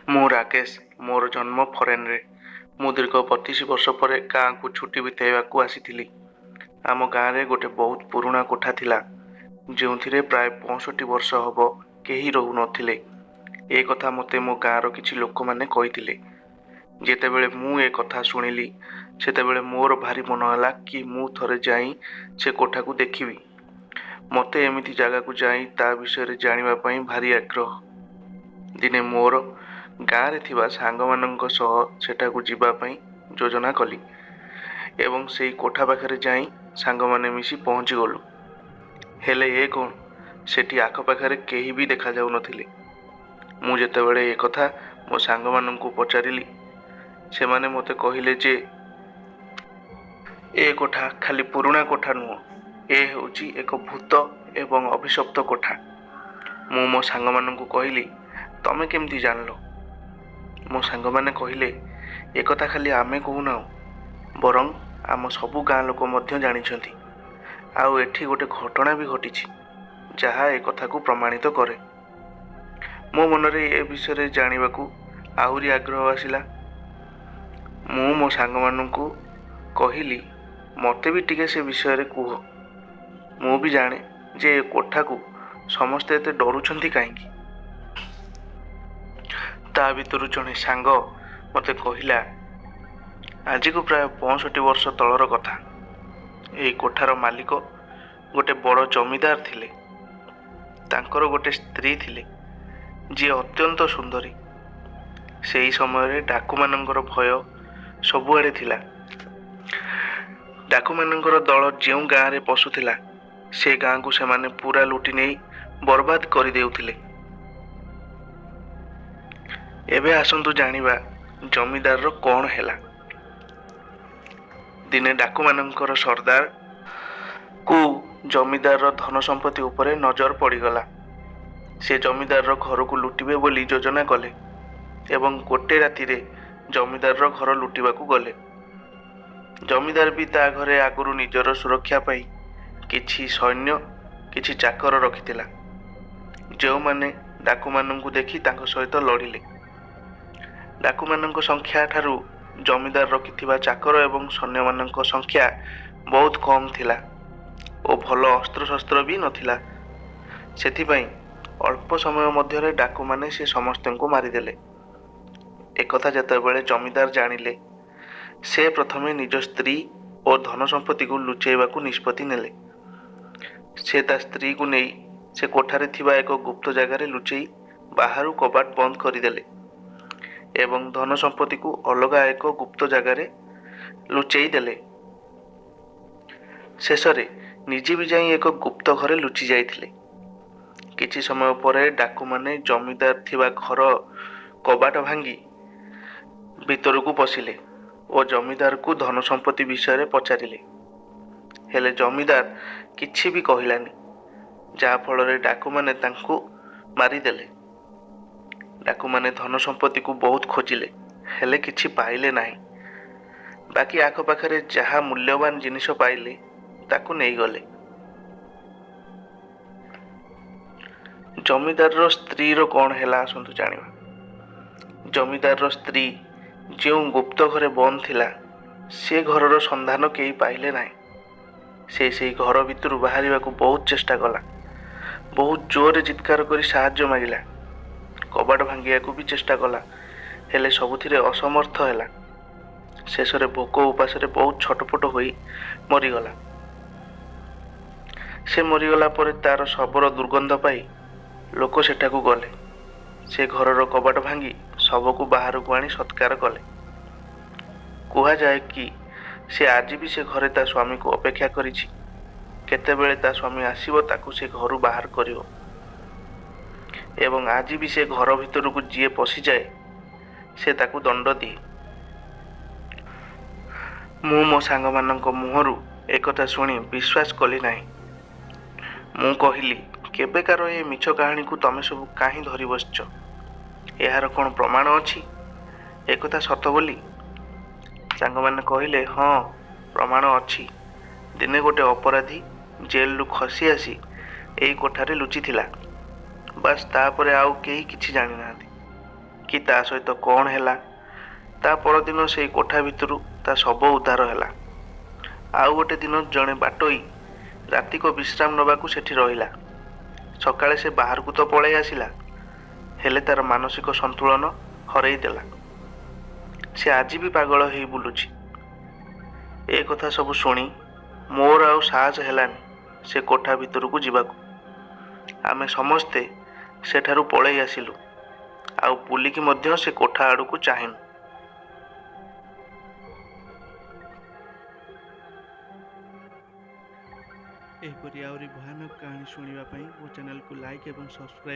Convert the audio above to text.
ମୁଁ ରାକେଶ, ମୋର ଜନ୍ମ ଫରେନରେ। ମୁଁ ଦୀର୍ଘ 32 ବର୍ଷ ପରେ ଗାଁକୁ ଛୁଟି ବିତାଇବାକୁ ଆସିଥିଲି। ଆମ ଗାଁରେ ଗୋଟେ ବହୁତ ପୁରୁଣା କୋଠା ଥିଲା, ଯେଉଁଥିରେ ପ୍ରାୟ 65 ବର୍ଷ ହବ କେହି ରହୁନଥିଲେ। ଏ କଥା ମୋତେ ମୋ ଗାଁର କିଛି ଲୋକମାନେ କହିଥିଲେ। ଯେତେବେଳେ ମୁଁ ଏ କଥା ଶୁଣିଲି, ସେତେବେଳେ ମୋର ଭାରି ମନ ହେଲା କି ମୁଁ ଥରେ ଯାଇ ସେ କୋଠାକୁ ଦେଖିବି। ମୋତେ ଏମିତି ଜାଗାକୁ ଯାଇ ତା ବିଷୟରେ ଜାଣିବା ପାଇଁ ଭାରି ଆଗ୍ରହ। ଦିନେ ମୋର ଗାଁରେ ଥିବା ସାଙ୍ଗମାନଙ୍କ ସହ ସେଠାକୁ ଯିବା ପାଇଁ ଯୋଜନା କଲି ଏବଂ ସେଇ କୋଠା ପାଖରେ ଯାଇ ସାଙ୍ଗମାନେ ମିଶି ପହଞ୍ଚିଗଲୁ। ହେଲେ ଏ କ'ଣ, ସେଠି ଆଖପାଖରେ କେହି ବି ଦେଖାଯାଉନଥିଲେ। ମୁଁ ଯେତେବେଳେ ଏ କଥା ମୋ ସାଙ୍ଗମାନଙ୍କୁ ପଚାରିଲି, ସେମାନେ ମୋତେ କହିଲେ ଯେ ଏ କୋଠା ଖାଲି ପୁରୁଣା କୋଠା ନୁହଁ, ଏ ହେଉଛି ଏକ ଭୂତ ଏବଂ ଅଭିଶପ୍ତ କୋଠା। ମୁଁ ମୋ ସାଙ୍ଗମାନଙ୍କୁ କହିଲି, ତମେ କେମିତି ଜାଣିଲ? ମୋ ସାଙ୍ଗମାନେ କହିଲେ, ଏକଥା ଖାଲି ଆମେ କହୁନାହୁଁ, ବରଂ ଆମ ସବୁ ଗାଁ ଲୋକ ମଧ୍ୟ ଜାଣିଛନ୍ତି। ଆଉ ଏଠି ଗୋଟେ ଘଟଣା ବି ଘଟିଛି, ଯାହା ଏ କଥାକୁ ପ୍ରମାଣିତ କରେ। ମୋ ମନରେ ଏ ବିଷୟରେ ଜାଣିବାକୁ ଆହୁରି ଆଗ୍ରହ ଆସିଲା। ମୁଁ ମୋ ସାଙ୍ଗମାନଙ୍କୁ କହିଲି, ମୋତେ ବି ଟିକେ ସେ ବିଷୟରେ କୁହ, ମୁଁ ବି ଜାଣେ ଯେ ଏ କୋଠାକୁ ସମସ୍ତେ ଏତେ ଡରୁଛନ୍ତି କାହିଁକି। ତା ଭିତରୁ ଜଣେ ସାଙ୍ଗ ମୋତେ କହିଲା, ଆଜିକୁ ପ୍ରାୟ 65 ବର୍ଷ ତଳର କଥା। ଏହି କୋଠାର ମାଲିକ ଗୋଟେ ବଡ଼ ଜମିଦାର ଥିଲେ। ତାଙ୍କର ଗୋଟେ ସ୍ତ୍ରୀ ଥିଲେ, ଯିଏ ଅତ୍ୟନ୍ତ ସୁନ୍ଦରୀ। ସେହି ସମୟରେ ଡାକୁମାନଙ୍କର ଭୟ ସବୁଆଡ଼େ ଥିଲା। ଡାକୁମାନଙ୍କର ଦଳ ଯେଉଁ ଗାଁରେ ପଶୁଥିଲା, ସେ ଗାଁକୁ ସେମାନେ ପୁରା ଲୁଟି ନେଇ ବର୍ବାଦ କରିଦେଉଥିଲେ। ଏବେ ଆସନ୍ତୁ ଜାଣିବା ଜମିଦାରର କ'ଣ ହେଲା। ଦିନେ ଡାକୁମାନଙ୍କର ସର୍ଦ୍ଦାର କୁ ଜମିଦାରର ଧନ ସମ୍ପତ୍ତି ଉପରେ ନଜର ପଡ଼ିଗଲା। ସେ ଜମିଦାରର ଘରକୁ ଲୁଟିବେ ବୋଲି ଯୋଜନା କଲେ ଏବଂ ଗୋଟେ ରାତିରେ ଜମିଦାରର ଘର ଲୁଟିବାକୁ ଗଲେ। ଜମିଦାର ବି ତା ଘରେ ଆଗରୁ ନିଜର ସୁରକ୍ଷା ପାଇଁ କିଛି ସୈନ୍ୟ, କିଛି ଚାକର ରଖିଥିଲା, ଯେଉଁମାନେ ଡାକୁମାନଙ୍କୁ ଦେଖି ତାଙ୍କ ସହିତ ଲଢ଼ିଲେ। ଡାକୁମାନଙ୍କ ସଂଖ୍ୟା ଠାରୁ ଜମିଦାର ରଖିଥିବା ଚାକର ଏବଂ ସୈନ୍ୟମାନଙ୍କ ସଂଖ୍ୟା ବହୁତ କମ୍ ଥିଲା ଓ ଭଲ ଅସ୍ତ୍ରଶସ୍ତ୍ର ବି ନଥିଲା। ସେଥିପାଇଁ ଅଳ୍ପ ସମୟ ମଧ୍ୟରେ ଡାକୁମାନେ ସେ ସମସ୍ତଙ୍କୁ ମାରିଦେଲେ। ଏକଥା ଯେତେବେଳେ ଜମିଦାର ଜାଣିଲେ, ସେ ପ୍ରଥମେ ନିଜ ସ୍ତ୍ରୀ ଓ ଧନ ସମ୍ପତ୍ତିକୁ ଲୁଚେଇବାକୁ ନିଷ୍ପତ୍ତି ନେଲେ। ସେ ତା ସ୍ତ୍ରୀକୁ ନେଇ ସେ କୋଠାରେ ଥିବା ଏକ ଗୁପ୍ତ ଜାଗାରେ ଲୁଚେଇ ବାହାରୁ କବାଟ ବନ୍ଦ କରିଦେଲେ ଏବଂ ଧନ ସମ୍ପତ୍ତିକୁ ଅଲଗା ଏକ ଗୁପ୍ତ ଜାଗାରେ ଲୁଚେଇ ଦେଲେ। ଶେଷରେ ନିଜେ ବି ଯାଇ ଏକ ଗୁପ୍ତ ଘରେ ଲୁଚି ଯାଇଥିଲେ। କିଛି ସମୟ ପରେ ଡାକୁମାନେ ଜମିଦାର ଥିବା ଘର କବାଟ ଭାଙ୍ଗି ଭିତରକୁ ପଶିଲେ ଓ ଜମିଦାରକୁ ଧନ ସମ୍ପତ୍ତି ବିଷୟରେ ପଚାରିଲେ। ହେଲେ ଜମିଦାର କିଛି ବି କହିଲାନି, ଯାହାଫଳରେ ଡାକୁମାନେ ତାଙ୍କୁ ମାରିଦେଲେ। ଡାକୁମାନେ ଧନ ସମ୍ପତ୍ତିକୁ ବହୁତ ଖୋଜିଲେ, ହେଲେ କିଛି ପାଇଲେ ନାହିଁ। ବାକି ଆଖପାଖରେ ଯାହା ମୂଲ୍ୟବାନ ଜିନିଷ ପାଇଲେ ତାକୁ ନେଇଗଲେ। ଜମିଦାରର ସ୍ତ୍ରୀର କ'ଣ ହେଲା ଆସନ୍ତୁ ଜାଣିବା। ଜମିଦାରର ସ୍ତ୍ରୀ ଯେଉଁ ଗୁପ୍ତ ଘରେ ବନ୍ଦ ଥିଲା, ସେ ଘରର ସନ୍ଧାନ କେହି ପାଇଲେ ନାହିଁ। ସେ ସେଇ ଘର ଭିତରୁ ବାହାରିବାକୁ ବହୁତ ଚେଷ୍ଟା କଲା, ବହୁତ ଜୋରରେ ଚିତ୍କାର କରି ସାହାଯ୍ୟ ମାଗିଲା, କବାଟ ଭାଙ୍ଗିବାକୁ ବି ଚେଷ୍ଟା କଲା, ହେଲେ ସବୁଥିରେ ଅସମର୍ଥ ହେଲା। ଶେଷରେ ଭୋକ ଉପାସରେ ବହୁତ ଛଟପଟ ହୋଇ ମରିଗଲା। ସେ ମରିଗଲା ପରେ ତାର ଶବର ଦୁର୍ଗନ୍ଧ ପାଇ ଲୋକ ସେଠାକୁ ଗଲେ। ସେ ଘରର କବାଟ ଭାଙ୍ଗି ଶବକୁ ବାହାରକୁ ଆଣି ସତ୍କାର କଲେ। କୁହାଯାଏ କି ସେ ଆଜି ବି ସେ ଘରେ ତା ସ୍ୱାମୀକୁ ଅପେକ୍ଷା କରିଛି, କେତେବେଳେ ତା ସ୍ୱାମୀ ଆସିବ ତାକୁ ସେ ଘରୁ ବାହାର କରିବ। ଏବଂ ଆଜି ବି ସେ ଘର ଭିତରକୁ ଯିଏ ପଶିଯାଏ ସେ ତାକୁ ଦଣ୍ଡ ଦିଏ। ମୁଁ ମୋ ସାଙ୍ଗମାନଙ୍କ ମୁହଁରୁ ଏକଥା ଶୁଣି ବିଶ୍ୱାସ କଲି ନାହିଁ। ମୁଁ କହିଲି, କେବେକାର ଏ ମିଛ କାହାଣୀକୁ ତମେ ସବୁ କାହିଁ ଧରି ବସିଛ? ଏହାର କ'ଣ ପ୍ରମାଣ ଅଛି ଏକଥା ସତ ବୋଲି? ସାଙ୍ଗମାନେ କହିଲେ, ହଁ ପ୍ରମାଣ ଅଛି। ଦିନେ ଗୋଟେ ଅପରାଧୀ ଜେଲରୁ ଖସି ଆସି ଏଇ କୋଠାରେ ଲୁଚିଥିଲା। ବାସ୍, ତାପରେ ଆଉ କେହି କିଛି ଜାଣିନାହାନ୍ତି କି ତା ସହିତ କ'ଣ ହେଲା। ତା ପରଦିନ ସେଇ କୋଠା ଭିତରୁ ତା ଶବ ଉଦ୍ଧାର ହେଲା। ଆଉ ଗୋଟେ ଦିନ ଜଣେ ବାଟୋଇ ରାତିକ ବିଶ୍ରାମ ନେବାକୁ ସେଠି ରହିଲା। ସକାଳେ ସେ ବାହାରକୁ ତ ପଳେଇ ଆସିଲା, ହେଲେ ତାର ମାନସିକ ସନ୍ତୁଳନ ହରେଇ ଦେଲା। ସେ ଆଜି ବି ପାଗଳ ହେଇ ବୁଲୁଛି। ଏ କଥା ସବୁ ଶୁଣି ମୋର ଆଉ ସାହସ ହେଲାନି ସେ କୋଠା ଭିତରକୁ ଯିବାକୁ। ଆମେ ସମସ୍ତେ ସେଠାରୁ ପଳେଇ ଆସିଲୁ, ଆଉ ବୁଲିକି ମଧ୍ୟ ସେ କୋଠା ଆଡ଼କୁ ଚାହିଁନୁ। ଏହିପରି ଆହୁରି ଭୟାନକ କାହାଣୀ ଶୁଣିବା ପାଇଁ ମୋ ଚ୍ୟାନେଲକୁ ଲାଇକ୍ ଏବଂ ସବସ୍କ୍ରାଇବ୍